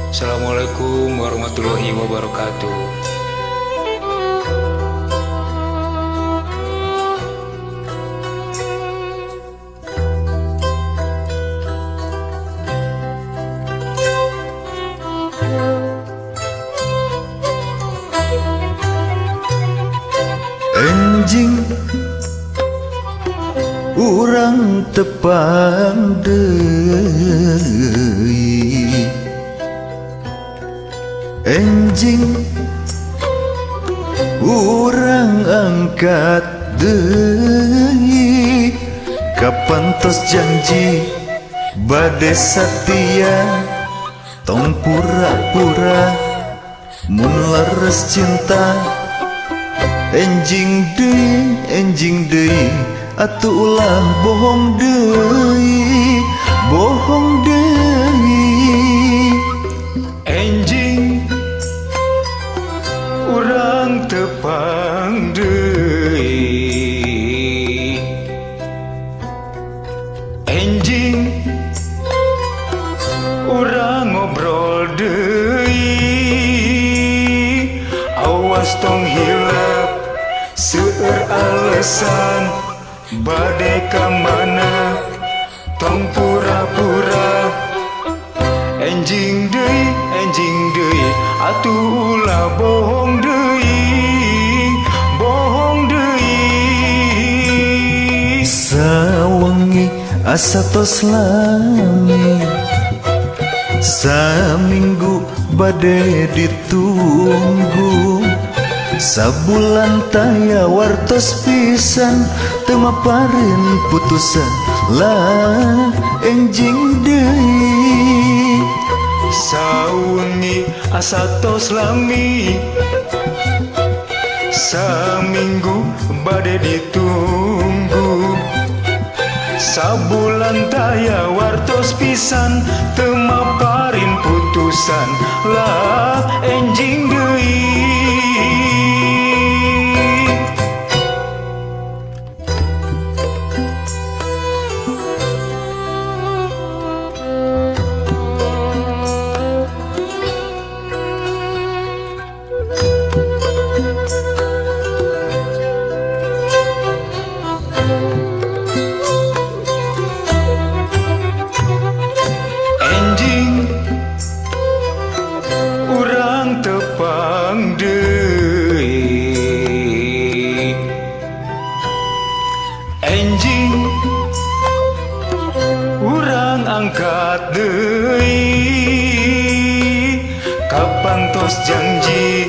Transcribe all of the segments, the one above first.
Assalamualaikum warahmatullahi wabarakatuh. Enjing urang tepang deui, enjing urang angkat deui. Kapan tos janji bade satia, tong pura-pura mun leres cinta. Enjing deui, atuh ulah bohong deui, bohong deui. Enjing urang tepang deui, enjing urang ngobrol deui. Awas tong hilap seueur alasan, bade ka mana tong pura-pura. Enjing deui, atuh ulah bohong deui, bohong deui. Sawengi asa tos lami, saminggu bade ditunggu, sabulan taya wartos pisan, teu maparin putusan lah enjing deui. Sawengi asa tos lami, saminggu bade ditunggu, sabulan taya wartos pisan, teu maparin putusan lah enjing deui. Enjing urang tepang deui, enjing urang angkat deui. Kapan tos janji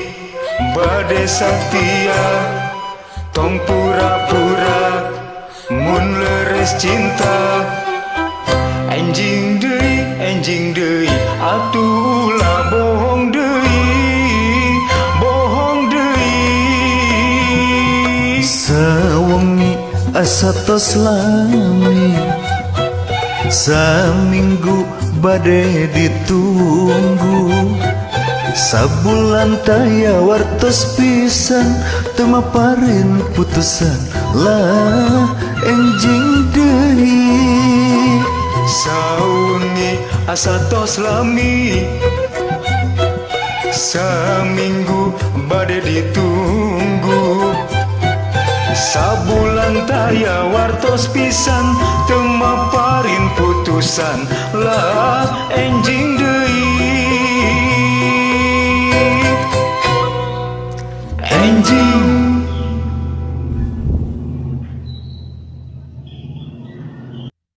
bade satia, tong pura-pura mun leres cinta. Enjing deui, atuh ulah bohong deui, bohong deui. Sawengi asa tos lami, saminggu bade ditunggu, sabulan taya wartos pisan, teu maparin putusan lah enjing deui. Sawengi asa tos lami, saminggu bade ditunggu, sabulan taya wartos pisan, teu maparin putusan lah enjing deui. Enjing